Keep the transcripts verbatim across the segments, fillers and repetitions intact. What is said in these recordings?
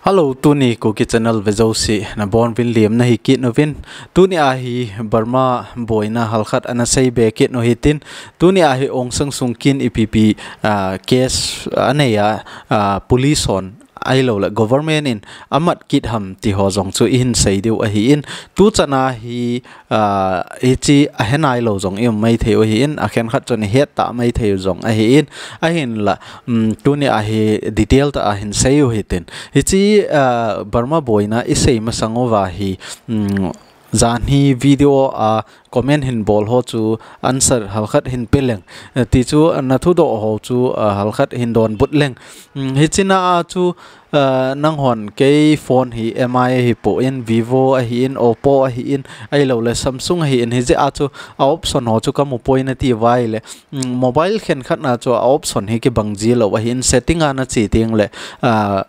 Hello, tuni Kuki Channel vejouse nabonuvin lemna hi kit uvin. Tuni ahi Burma boina halkhat ana seibe kit u hitin. Tuni ahi Aung San Suu Kyi in ipi ipi, ah, case anei a, ah, police hon ahilouleh government in amat kit ham ti ho jong chu ihin sei diu ahin. Tuchana hi, ah, hiche ahe nailou jong i um maithei u ahin, akhenkhat chun ihet ta maithei u jong ahin, ahinla, um, tuni ahi detail tah a hin sei u hitin. Hiche, ah, Burma boina isei masang uva hi, um, janhi video a comment hin bol ho chu answer halkhat hin peleng. Eh, ti chu nathudol ho chu, ah, halkhat hin donbut leng. Um, hichena a chu, ah, nanghon kei phone hi M I ahipon, Vivo ahin, Oppo ahin, ahilouleh Samsung ahin, hijeh a chu a option ho chu kamu poi nati uva ahileh, um, mobile khenkhat na chu a option hi kibang jilou ahin, setting a nache tengleh, ah,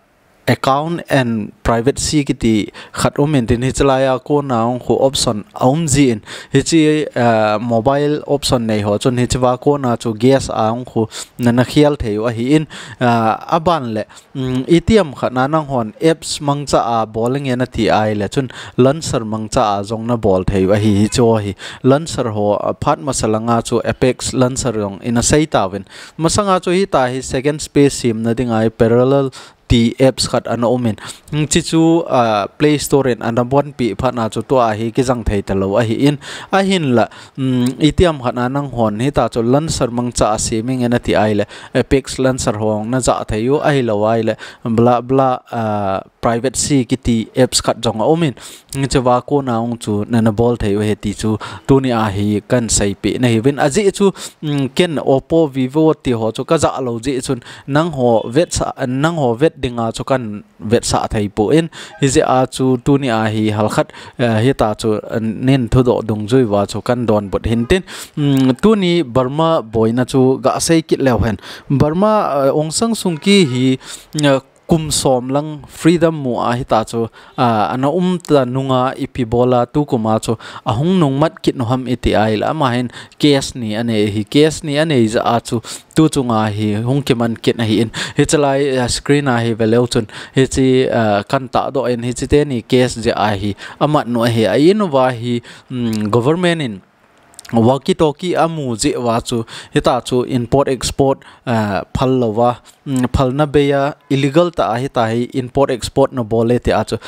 account and privacy kiti khat um intin, hiche laiya kona hung khu option aum jin, hiche, ah, mobile option nei ho chun hichea kona chu guest a hung khu nana khel thei u ahin, ah, aban leh, um, itiham khat na nanghon apps mangcha a bol nge nati ahileh chun launcher mangcha a jong nabol thei u ahi, hiche hi launcher ho, ah, phat masa langa chu Apex launcher jong ina sei tauvin. Masanga chu hitia hi second space semna dinga hi Parallel ti apps khat ana umin. Hiche chu, ah, Play Store in ana bonpeh phat na chu tua hi kijang thei talou ahin. Ahinla, um, itiham khat na nanghon hitia chu launcher mangcha a sem nge nati ahileh Apex launcher ho jong najah thei u ahilou ahileh bla bla, ah, privacy kiti apps khat jong aumin. Hichea kona hung chu nana bol thei u ahi ti chu tuni ahi kahin seipeh nahiuvin. Ajeh chu, um, ken Oppo, Vivo ti ho chu kajah lou jeh chun nangho vetsah, nangho vet dinga chu kahin vetsah thei pon. Hijeh a chu tuni ahi halkhat, eh, hitia chu, eh, nin thudoh dungjui uva chu kahin donbut hintin. Um, tuni Burma boina chu gasei kit leu hen. Burma, eh, Aung San Suu Kyi hi, eh, kum som lang freedom mu a hitia chu, ah, ana um ta nunga ipi bola tukum a chu ahung nungmat kit u ham iti ahileh, ama hin case ni anei ahi, case ni anei jeh a chu tuchunga hi hung kiman kit ahin. Hiche lai, ah, screen a hi veleu chun hiche, ah, kahin tahdoh in, hiche teni case jeh a hi amat u ahi, a in uva hi, um, government in walkie talkie amu jeh uva chu hitia chu import export, ah, phal louva, um, phalna bei a illegal tah a hitia hi import export nabol e tia chu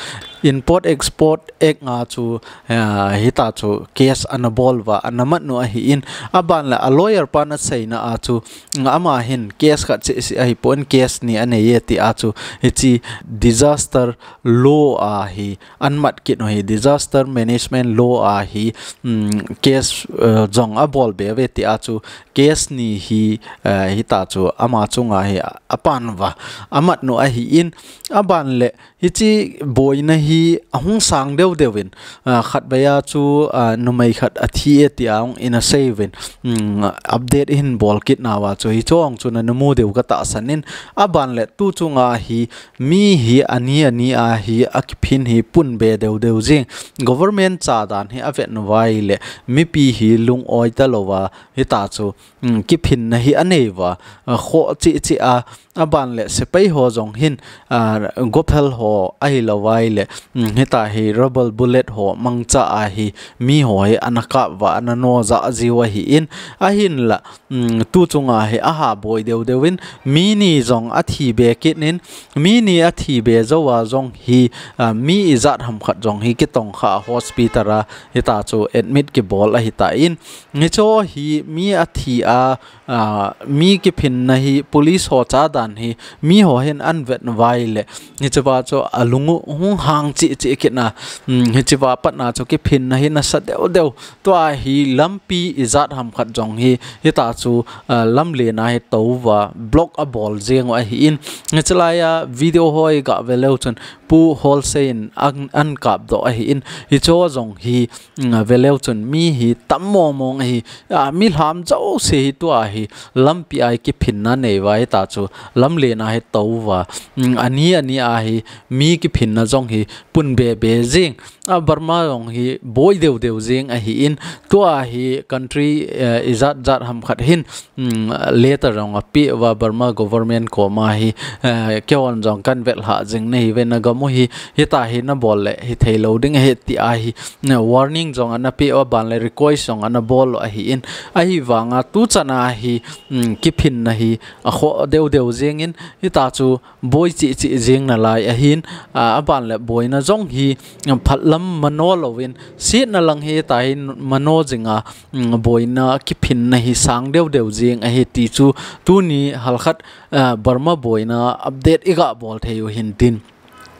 Import Export Act a chu, ah, hitia chu case ana bol uva, ana mat u ahin, aban leh a lawyer pan aseina a chu, um, ama hin case khat cheh seh ahipon, case ni anei e tia chu hiche disaster law a hi amat kit u ahi, disaster management law a hi, um, case, uh, jong abol be uve tia chu case ni hi, uh, hitia chu ama chunga hi apan uva, amat u ahin, aban leh hiche boina hi ahung sang deu deu in, uh, khatvei a chu, uh, numei khat athi e tia hung ina sei uvin, um, update ihin bol kit nauva chu hiche hung chu nana mu diu katahsan in, aban leh tuchunga hi mi hi ani ani a hi akiphin hi pun be deu deu jing. Government cha dan hi avet uva ahileh mipi hi lung-oi talouva hitia chu, um, kiphinna hi anei uva, uh, khoh cheh cheh a, aban leh sepai ho jong hin, uh, gophel ho ahilouva ahileh, um, hitia hi rubber bullet ho mangcha a hi mi ho hi ana kap uva, ana no jah jiu ahin, ahinla, um, tuchunga hi aha boi deu deu in, mi ni jong athi be kit in, mi ni athi be jouva jong hi, ah, mi ijat ham khat jong hi kitongkha a hospital a hitia chu admit kibol ahitan, hiche hi mi athi a, ah, mi kiphinna hi police ho cha dan hi mi ho hin ahin vet uva ahileh, hichea chu alung u hung hang cheh cheh kit in, um, hichea pat na chu kiphinna hi nasa deu deu. Tua hi lampi ijat ham khat jong hi, hitia chu, ah, lamlen a hi tou uva, block abol jeng u ahin. Hiche laiya video ho iga veleu chun, Pu Holse in ahin, ahin kapdoh ahin. Hiche jong hi, mm, veleu chun mi hi tam mong mong ahi, ah, mi lham jouse hi tua hi, lampi a hi kiphinna nei uva hitia chu, lamlen a hi tou uva. Mm, ani ani a hi, mi kiphinna jong hi, pun be be jing. A Burma jong hi boi deu deu jing ahi in, tua hi country, eh, ijat jat ham khat hin, mm, letter jong ape uva Burma government koma hi, eh, keihon jong kan vet lha jing nahi ve, nagam u hi, hita hi nabol le hithei lou ding ahi ti ahi, ne, warning jong ana pe uva, aban le request jong ana bol u ahi in, ahivanga tuchan a hi, mm, kiphinna hi akhoh deu deu jing in, hita chu boi cheh cheh jing nalai ahin, a, aban le boina jong hi, um, phatlam mano louvin, setna lang hita hi mano jinga, um, boina kiphinna hi sang deu deu jing ahi ti chu tuni halkhat, a, Burma boina update iga bol thei u hintin.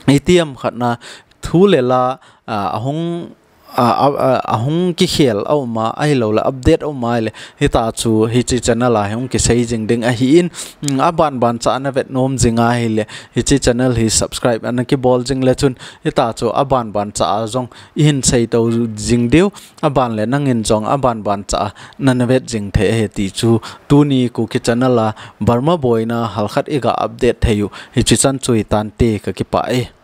Itiham khatna thu le la, a, ahung a, a, a, ahung kikhel a um a, ahilou le update a um a ahile, hita chu hiche channel a hi hung kisei jing ding ahi in, mm, aban ban cha ana vet nom jing ahile, hiche channel hi subscribe ana kibol jing le chun, hita chu aban ban cha a jong ihin sei to jing diu, aban le nangin jong aban ban cha a nana vet jing thei ahi ti chu tuni Kuki channel a Burma boina halkhat iga update thei u, hiche chan chu hitante, kakipah e.